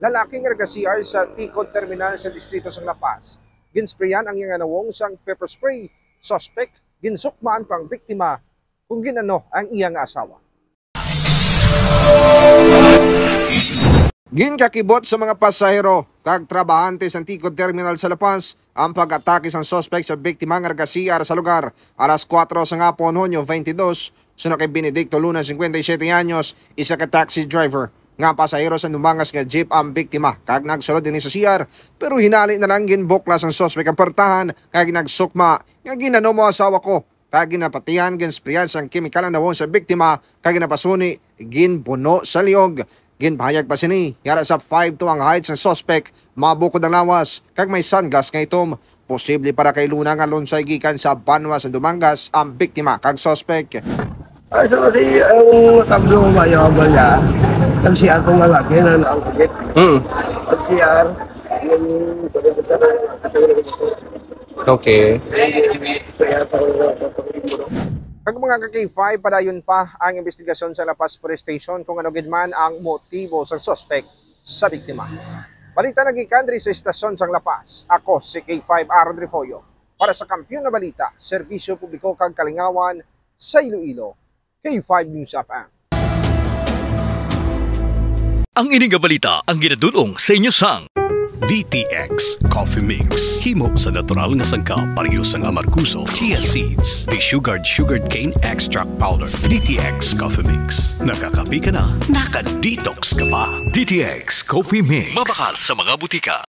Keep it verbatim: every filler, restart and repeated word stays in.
Lalaki nga naga-C R sa tikod terminal sa distrito sang La Paz. Ginsprayan ang iyang nawong sang pepper spray. Suspek, ginsukmaan pa ang biktima kung gin-ano ang iya nga asawa. Ginkakibot sa mga pasahero kag trabahante sang tikod terminal sa La Paz ang pag-atake sang suspek sa biktima nga naga-C R sa lugar alas kuwatro sa hapon, Hunyo twenty-two, suno kay Benedicto Luna, cincuenta y siete anyos, isa ka taxi driver nga pasahero sa Dumangas nga jeep ang biktima kag nagsulod ini sa C R, pero hinali na lang ginbuklas sang suspek ang puwertahan kag nagsukma nga, "Gin-ano mo asawa ko?" Kag ginapatihan, ginsprayan sang kemikal ang nawong sa biktima kag ginapasuni, ginbuno sa liog. Ginpahayag pa sini, yara sa five two ang height sang suspek, mabukod ang lawas, kag may sunglass nga itom. Posible para kay Luna nga lunsay gikan sa banwa sa Dumangas ang biktima kag suspek. Ay, so kasi ang tablo, mayo ba niya? Nag-C R tong lalaki na ang sakit. Hmm. Nag-C R, yung sa Okay. Kag mga ka-K five, padayon pa ang imbestigasyon sa La Paz Police Station kung ano gid man ang motibo sang suspek sa biktima. Balita nagikan diri sa istasyon sang La Paz. Ako si K five Aaron Refollo para sa Kampiyon nga Balita, Serbisyo Publiko kag Kalingawan sa Iloilo, K five News F M. Ang ini nga balita ang ginadul-ong sa inyo sang D T X Coffee Mix. Himo sa natural nga sangkap, pareho sang amargoso, chia seeds, desugared sugarcane extract powder. D T X Coffee Mix. Nakakape ka na, naka-detox ka pa. D T X Coffee Mix. Mabakal sa mga butika.